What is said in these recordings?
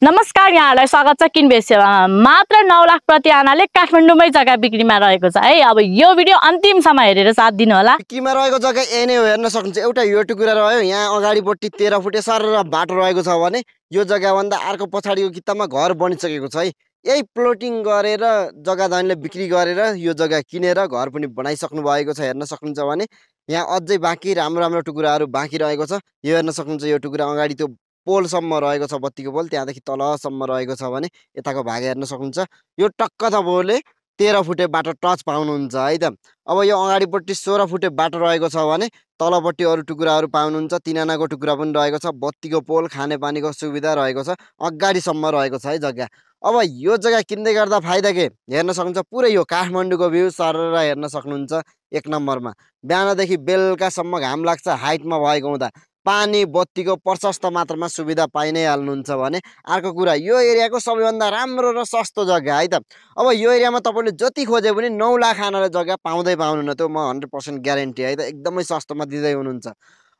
नमस्कार, यहाँलाई स्वागत छ किनबेच सेवामा। मात्र 9 लाख प्रति आनाले काठमाडौँमै जग्गा बिक्रीमा रहेको छ है। अब यो भिडियो अन्तिमसम्म हेरेर साथ दिनु होला। बिक्रीमा रहेको जग्गा यही नै हो, हेर्न सक्नुहुन्छ। एउटा यो टुक्रा रह्यो, यहाँ अगाडिपट्टि 13 फुटे सर बाटो रहेको छ भने यो जग्गा भन्दा अर्को पछाडिको किताबमा घर बनिसकेको छ है। यही प्लोटिङ गरेर जग्गा दाइनले बिक्री गरेर यो जग्गा किनेर घर पनि बनाइसक्नु भएको छ। हेर्न सक्नुहुन्छ भने यहाँ अझै बाँकी राम्रो टुक्राहरू बाँकी रहेको छ। यो हेर्न सक्नुहुन्छ, यो टुक्रा अगाडि त्यो पोलसम्म रहेको छ, बत्तीको पोल त्यहाँदेखि तलसम्म रहेको छ भने यताको भाग हेर्न सक्नुहुन्छ। यो टक्क तपाईँले 13 फुटे बाटो टच पाउनुहुन्छ है त। अब यो अगाडिपट्टि 16 फुटे बाटो रहेको छ भने तलपट्टि अरू टुक्राहरू पाउनुहुन्छ। 3 आनाको टुक्रा पनि रहेको छ, बत्तीको पोल, खानेपानीको सुविधा रहेको छ, अगाडिसम्म रहेको छ है जग्गा। अब यो जग्गा किन्दै गर्दा फाइदा के हेर्न सक्नुहुन्छ। पुरै यो काठमाडौँको भ्यू सर हेर्न सक्नुहुन्छ। एक नम्बरमा बिहानदेखि बेलुकासम्म घाम लाग्छ, हाइटमा भएको हुँदा पानी बत्तीको प्रशस्त मात्रामा सुविधा पाइ नै हाल्नुहुन्छ भने अर्को कुरा यो एरियाको सबैभन्दा राम्रो र सस्तो जग्गा है त। अब यो एरियामा तपाईँले जति खोजे पनि 9 लाख आनाले जग्गा पाउँदैन, त्यो म 100% ग्यारेन्टी है त। एकदमै सस्तोमा दिँदै हुनुहुन्छ।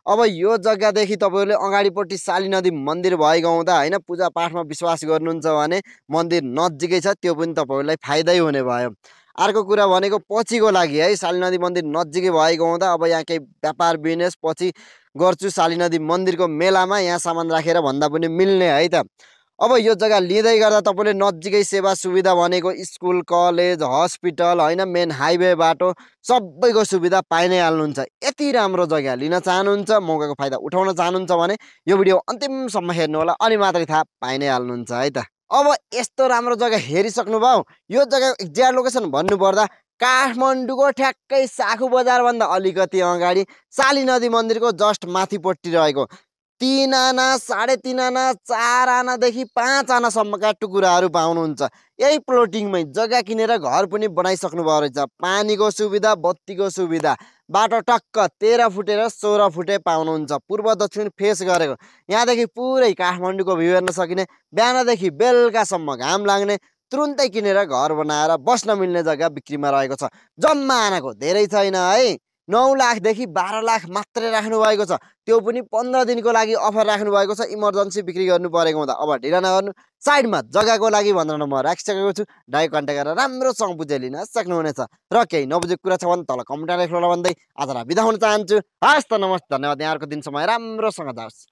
अब यो जग्गादेखि तपाईँले अगाडिपट्टि शाली नदी मन्दिर भएको हुँदा होइन, पूजापाठमा विश्वास गर्नुहुन्छ भने मन्दिर नजिकै छ, त्यो पनि तपाईँहरूलाई फाइदै हुने भयो। अर्को कुरा भनेको पछिको लागि है, शाली नदी मन्दिर नजिकै भएको हुँदा अब यहाँ केही व्यापार बिजनेस पछि गर्छु शाली नदी मन्दिरको मेलामा यहाँ सामान राखेर भन्दा पनि मिल्ने है त। अब यो जग्गा लिँदै गर्दा तपाईँले नजिकै सेवा सुविधा भनेको स्कुल, कलेज, हस्पिटल होइन, मेन हाइवे बाटो सबैको सुविधा पाइ नै हाल्नुहुन्छ। यति राम्रो जग्गा लिन चाहनुहुन्छ, मौकाको फाइदा उठाउन चाहनुहुन्छ भने यो भिडियो अन्तिमसम्म हेर्नु होला, अनि मात्रै थाहा पाइ नै हाल्नुहुन्छ है त। अब यस्तो राम्रो जग्गा हेरिसक्नु भयो। यो जग्गा एक्ज्याक्ट लोकेसन भन्नुपर्दा काठमाडौँको ठ्याक्कै साखु बजारभन्दा अलिकति अगाडि शाली नदी मन्दिरको जस्ट माथिपट्टि रहेको 3 आना, 3.5 आना, 4 आनादेखि 5 आनासम्मका टुक्राहरू पाउनुहुन्छ। यही प्लोटिङमै जग्गा किनेर घर पनि बनाइसक्नु भयो रहेछ। पानीको सुविधा, बत्तीको सुविधा, बाटो टक्क 13 फुटे र 16 फुटे पाउनुहुन्छ। पूर्व दक्षिण फेस गरेको यहाँदेखि पुरै काठमाडौँको भ्यू हेर्न सकिने, बिहानदेखि बेलुकासम्म घाम लाग्ने, तुरुन्तै किनेर घर बनाएर बस्न मिल्ने जग्गा बिक्रीमा रहेको छ। जम्मा आनाको धेरै छैन है, 9 लाखदेखि 12 लाख मात्रै राख्नु भएको छ। त्यो पनि 15 दिनको लागि अफर राख्नु भएको छ, इमर्जेन्सी बिक्री गर्नु परेको हुँदा। अब ढिला नगर्नु, साइडमा जग्गाको लागि भनेर म राखिसकेको छु, डाइरेक्ट कन्ट्याक्ट गरेर राम्रोसँग बुझाइ लिन सक्नुहुनेछ। र केही नबुझेको कुरा छ भने तल कमेन्टमा लेख्नु होला भन्दै आजलाई बिदा हुन चाहन्छु। हस् त, नमस्ते, धन्यवाद। यहाँहरूको दिन समय राम्रोसँग जाओस्।